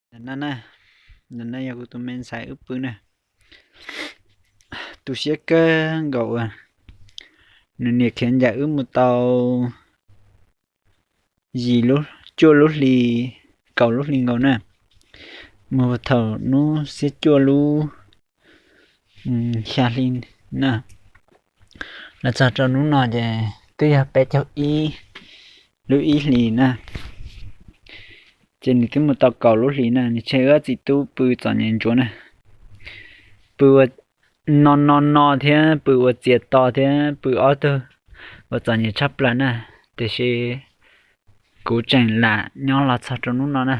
Ntawm no na, ntawm no yog kuv tus me ntxhais wb pw na. Tu siab kawg nkaus uas nws niam khiav ncaim wb mus tau yim lub, cuaj lub hli, kaum lub hli nkaus na, mus thaum hnub xiab cuaj lub xya hli na, los txog rau hnub no ces twb yog peb caug ib lub ib hlis na. Ces nws twb mus tau kaum lub hlis na, nws tseg wb txiv tub pw txom nyem ntsuav na, pw ua no no no thiab pw ua txias to thiab pw ob tug ua txom nyem tshaj plaws na, tiam sis kuv tseem lam nyob los txog rau hnub no na.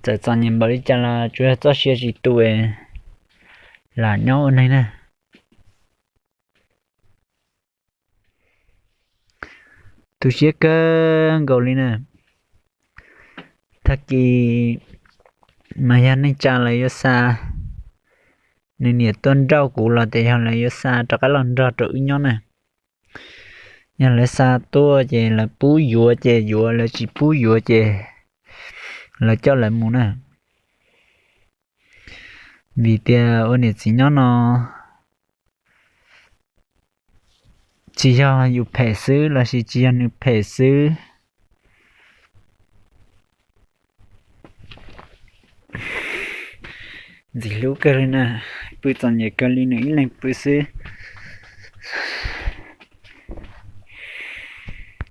Txawm txom nyem npaum li cas los tsuas yog txoj sia tsis tu, lam nyob ua neeg na. Tu siab kawg nkaus li na. Tag kis mas yog neej tsa lawv yuav xa nws niam tuaj nrauj kuv los ces yog lawv yuav xa rov qab los nrog rau wb nyob na. Yog lawv xa tuaj ces lawv pub yuav ces yuav, lawv tsis pub yuav ces lawv coj lawv mus na. Vim tias ua niam txiv nyob no tsis yog yus phem xwb lossis tsis yog nws phem xwb. Ntxim hlub kawg li na, pw txom nyem kawg li nws ib leeg pw xwb.